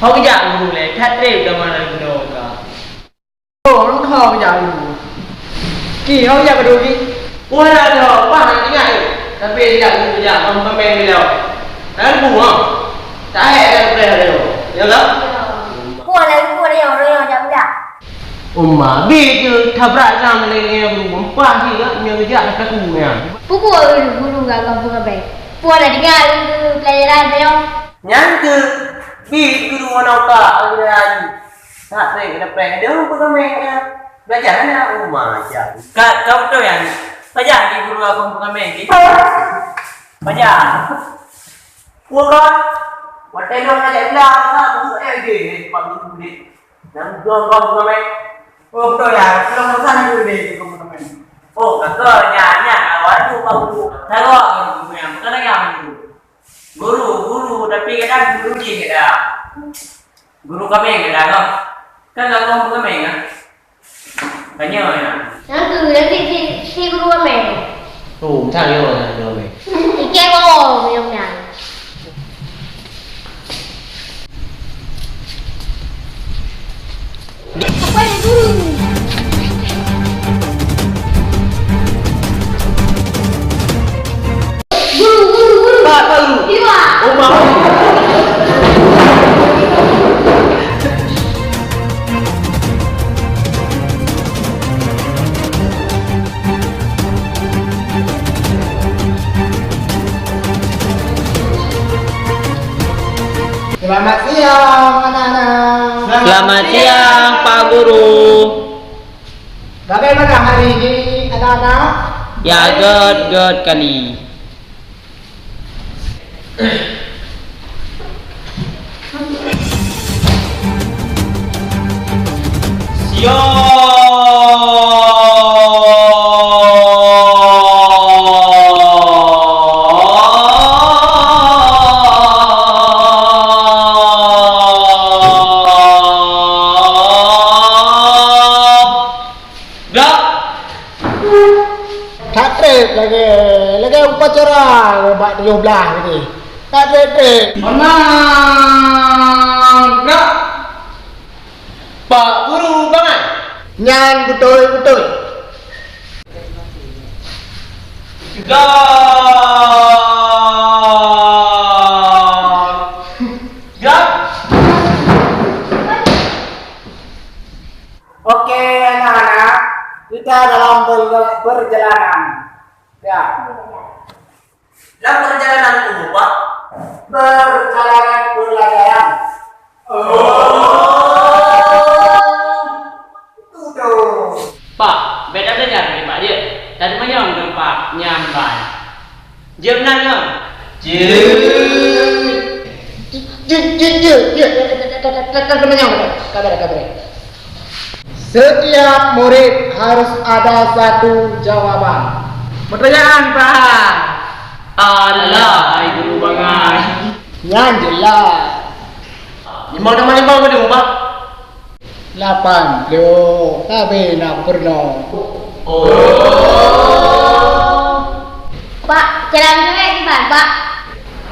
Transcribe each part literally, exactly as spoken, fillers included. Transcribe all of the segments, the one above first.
Ho geujak guru lé, that treb gama na geunoe ka. Oh, ureueng teuho geujak guru. Ki, ho geujak guru ki? Wah, dah teuho, bah, hana ingat eh. Tapi geujak guru geujak, bang pameng beliau. Kan bu, ha? Tak ada preh ada. Ya lah? Puan lagi, puan lagi, orang yang ada budak. Uma, bi keu tabrak sang lé guru, empah jih ka, nyoe geujak ka ku nyan. Peue guru gak kampung abang? Peue na tinggai pelajaran nyoe? Nyan keu bi guru ngon ka pelajaran. Tak treb, tak treb. Dia pun kami, ya. Belajar na uma aja. Ka, ka beutôi nyan. Pajan di guru aku pun kami. Pajan. Wah, kan? Watèe lôn ajak bela, ka buku eh, eh, pak guru ni. Nang dua kau bukan main. Oh, betul ya. Belum pesan dulu deh, itu kamu teman. Oh, kakak, ya, ya, awal tu kau guru. Kalau aku guru yang bukan yang guru. Guru, guru, tapi kadang guru je kadang. Guru kami kadang, oh. Kan kalau kamu bukan main, kan? Tanya ya. Yang tu, nanti si, si guru kami. Oh, tak ya, tak ya. Ikan kau, yang mana? Guru, guru, guru. Pak, Pak Guru. Di luar. Oh, Pak. Selamat siang, anak-anak. Selamat siang, Pak Guru. Bagaimana hari ini, anak-anak? Ya, göt-göt kali. Siap! Gerak! That treb lagèe, lagèe upacara bak tujoh blaih gitu. That treb-treb. Hormat! Gerak! Pak Guru bangai! Nyan beutôi-beutôi. Gerak! Gerak! Oke, anak-anak, kita dalam ber-, perjalanan. Ya. Dalam perjalanan apa, Pak? Perjalanan pelajaran. Oh. Itu tu. Pak, beda-beda ni, Pak, ya. Tadi manyong tu, Pak, nyambai. Jeuet meunan nyoe. Jeuet. Jeuet, jeuet, jeuet, jeuet. Ka, ka, ka, ka, ka, ka, ka, ka, ka, ka. Setiap murid harus ada satu jawaban. Pertanyaan, Pak. Alah, ai guru bangai. Nyan jelas. Limong tambah limong berapa, Pak? Lapan ploh, habéh na peurunoe. Oh. Pak, jalan jawèe kiban, Pak?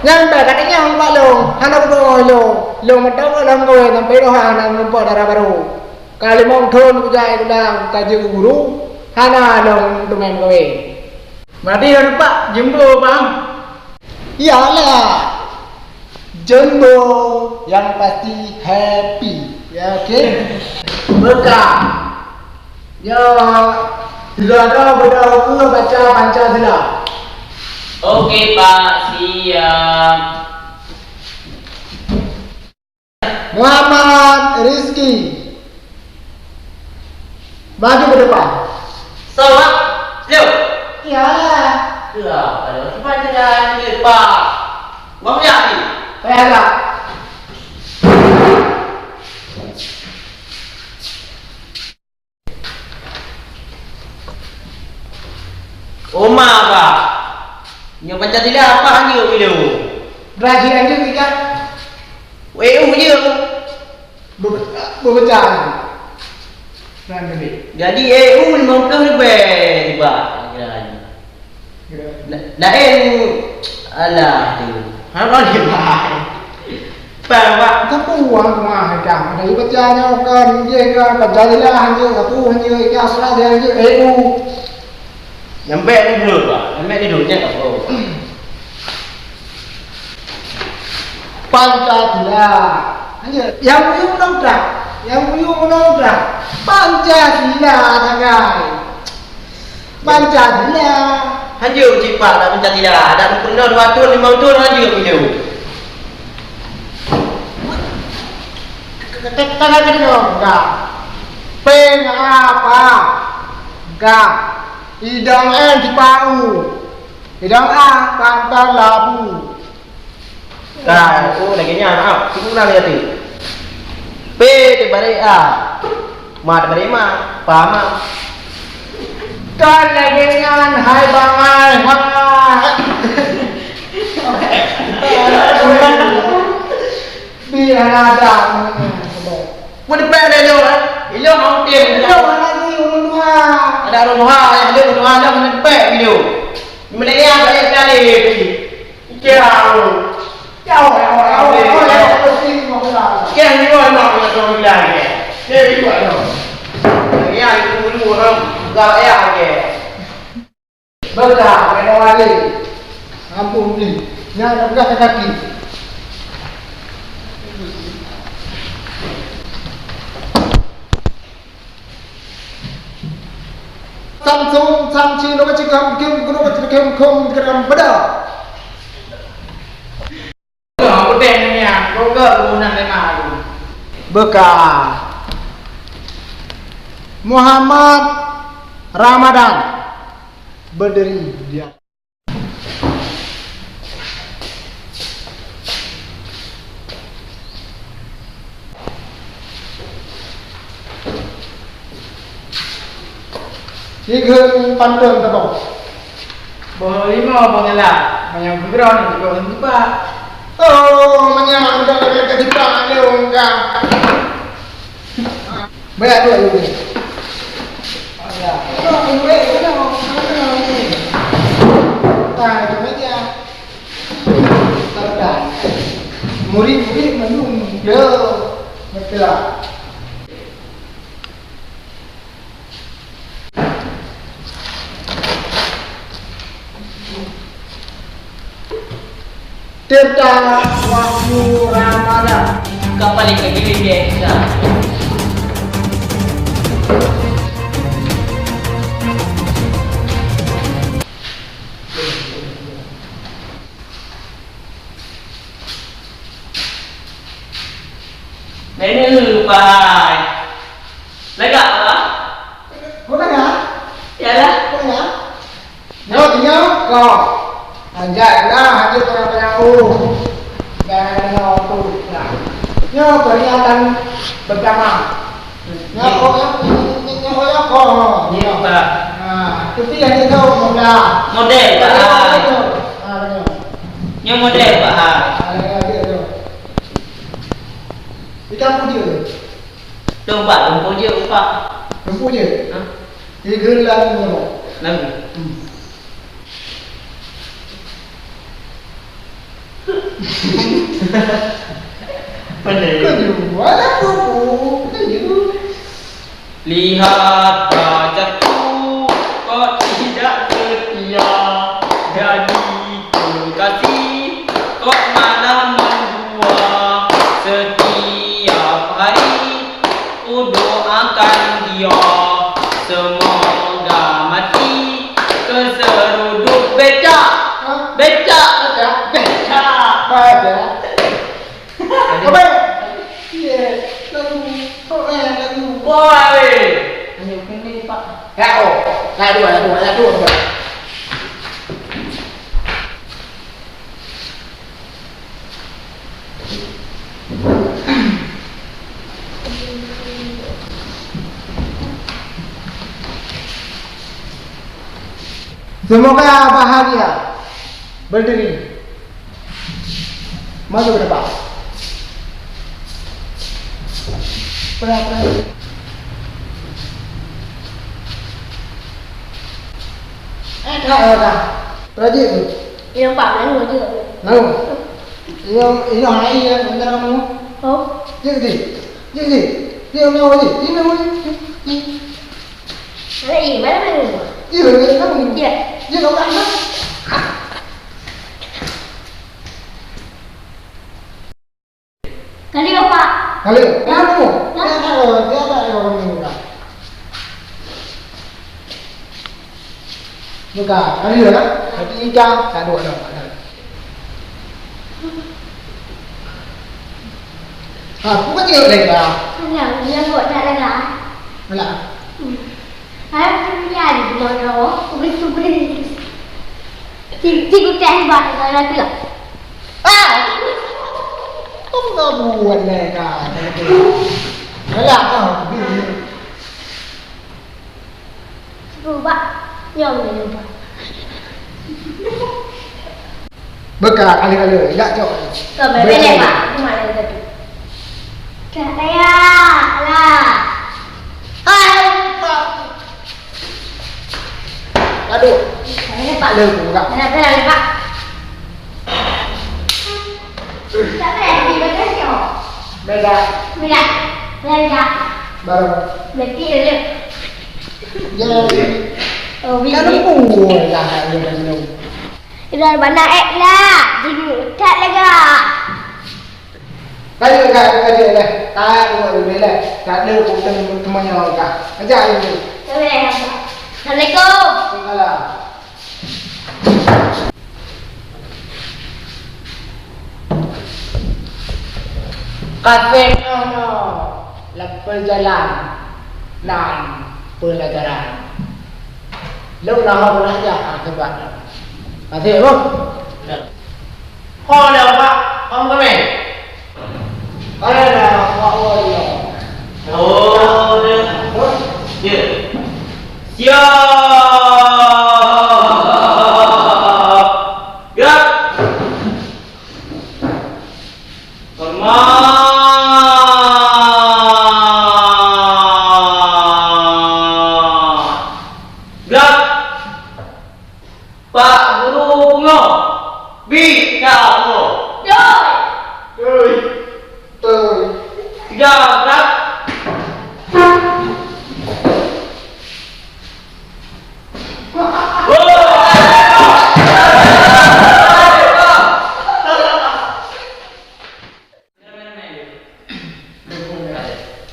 Nyan bèk ka tanyong bak lôn, hana peurunoe lôn. Lôn mantong lôn gawèe sampoe lôn hana meurumpok dara barô. Ka limong thon kujak u gulang ka jeuet keu guru, hana lôn teumèe meugawèe. Berarti lôn nampak jumbo, Pak? Iyalah. Jumbo yang pasti happy. Ya, oke. Bekam. Ya, sudah ada, sudah, sudah baca Pancasila. Oke, Pak, siap. Muhammad Rizki. Maju ke depan. Salam. Yo. Iyalah. Lah, kalau cepat jalan ke depan. Bang Yahya. Payah tak? Oma, Pak. Nyoe Pancasila apa anjing pilo? Berhasil anjing kita. Weu je. Be-, beubaca. Nah, jadi. Jadi, eh, u limong ploh leubeh, Pak. Kira. Kira. Da-, daen, alah, tu. Hana leubeh. Bang, Pak. Sapeue ureueng teuma hai kang? Ada ibaca nyoe kon, jih kon, Pancasila hanjeuet, sapeue hanjeuet, Ikhlas hanjeuet, E U. Nyang bèk ni dulu, Pak. Nyang bèk ni dulu, nyan apa? Pancasila. Hanjeuet, nyang muyup meunan dah. Nyang muyup meunan dah. Pancasila, sagai. Pancasila. Hanjeuet cit, Pak, dak Pancasila. Dak peurunoe dua thôn, limong thôn, hanjeuet hanjeuet. Ka, ka, ka, ka, ka, ka. Peng apa? Ga. Idong en sipau. Idong a panton labu. Ka, oh, lagèe nyan, ah, siulang ya tu. P teubari A. Ma teubari ma, paham ah? Kan lagèe nyan, hai bangai, ha. Biar ada. Mau dipek dah jauh, eh? Ilok mau tim. Ilok lagi ureueng tuha. Ada ureueng tuha, ya, ada ureueng tuha, ada mana dipek video. Meulai ya, banyak sekali. Kira. Jauh, jauh, jauh, jauh, jauh, pusing, mau pulang. Kira ni, mau, mau, mau, mau bilang, ya. Kira ni, mau, mau. Ya, itu dulu, orang galak ya, oke. Beuka, kena wali. Ampun, ni. Nyan ka peugah kaki. Samsung, samsi, lo ka cikam, kim, kuno ka cikam, kom, kena beda. Beuka. Muhammad Ramadan berdiri di Ikheun pantôn saboh. Boh limau, boh nyala. Manyang keudroe, nyoe jipok ngon tipak. Oh, manyang udah lagèe ka tipak lôn ka. Banyak duit lôn ni. Oh, ya. Itu duit, itu, itu ni. Ah, itu meja. Tanda. Murid-murid menunggu. Betul. Teuntang Wahyu Ramadan. Kapal ikan gili biasa. Nenek lupa. Lagak apa? Kau lagak? Yalah. Kau lagak? Nyoe, nyoe, kau. Anjay lah, hanya tengah-tengah urus. Jangan dengar waktu. Nah. Nyoe peringatan bersama. Nyoe, kau, nyoe, nyoe, kau. Iya, Pak. Nah, tapi yang itu mudah. Model, Pak. Ah, nyoe. Nyoe model, Pak. Ah, nyoe, nyoe. Kita puji. Tumpah, tumpah je, Pak. Tumpah je? Ha? Tiga lagu nama? Lagu? Hmm. Pandai. Kau jumpa lah aku. Kau jumpa. Lihat kaca tu, kok tidak setia, jadi kekasih, kok malah mendua. Setiap hari, kudoakan dia, semoga mati keseruduk becak. Hah? Becak. Becak. Becak. Becak. Apa? Ye, lagu. Oh, eh, lagu. Woi. Ayo, kena, Pak. Ya, oh. Ya, dua, ya, dua, ya, dua, dua. Semoga bahagia. Berdiri. Maju ke depan. Pernah, pernah. Eh, dah, dah, dah. Rajin tu. Yang Pak, lalu aja. Lalu. Iyo, iyo hai ya, benar kamu. Oh. Jadi, jadi, jadi, mana mana? Mana mana? Hai, mana mana? Iya, iya, kamu. Iya. Iya, kamu kan? Kali, Bapak. Kali. Kamu. Nah. Dia tak ada, dia tak ada orang ni, Kak. Buka, kali ya, Kak? Tapi ikan tak ada, tak ada. Ha, bukan dia lega. Yang, yang buat tak lega. Lega. Hmm. Hai, tu dia di mana? Oh, betul, betul. Ti-, tiga teh bak dalam tu lah. Ah! Apa kau buat, Leka? Galak kau. Cuba, nyom ni, cuba. Beka kali-kali, jak cok. Kau bebek, Pak. Cuma ada satu. Tak payah lah. Hai, Pak. Aduh. Ini, Pak. Ada buka. Ada, ada, ada, Pak. Tak payah, di bagasi, oh. Beda. Beda. Beda. Baru. Berarti ada. Ya. Oh, kan biji. Pun lah, ya, kan, ya. Iran bana ek lah. Jadi, tak lega. Kali ka, kali lah. Tak ada dulu lah. Tak ada pun teman-teman yang ka. Aja ini. Assalamualaikum. Waalaikumsalam. Kasih Allah lepas jalan dan pelajaran. Lu lah belajar akibat. Kasih, Bu. Ho dah, Pak. Paham kami? Hai dah, Pak Wali. Oh, dah. Ya. Siap. Gerak. Hormat. Gerak. Pak Guru pungoh. Bi ka pungoh. Doi. Doi. Doi. Tiga, gerak.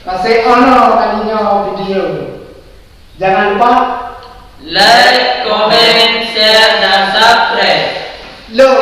Masih ono tadi nyoe video. Jangan lupa like, comment, share, dan subscribe. Lo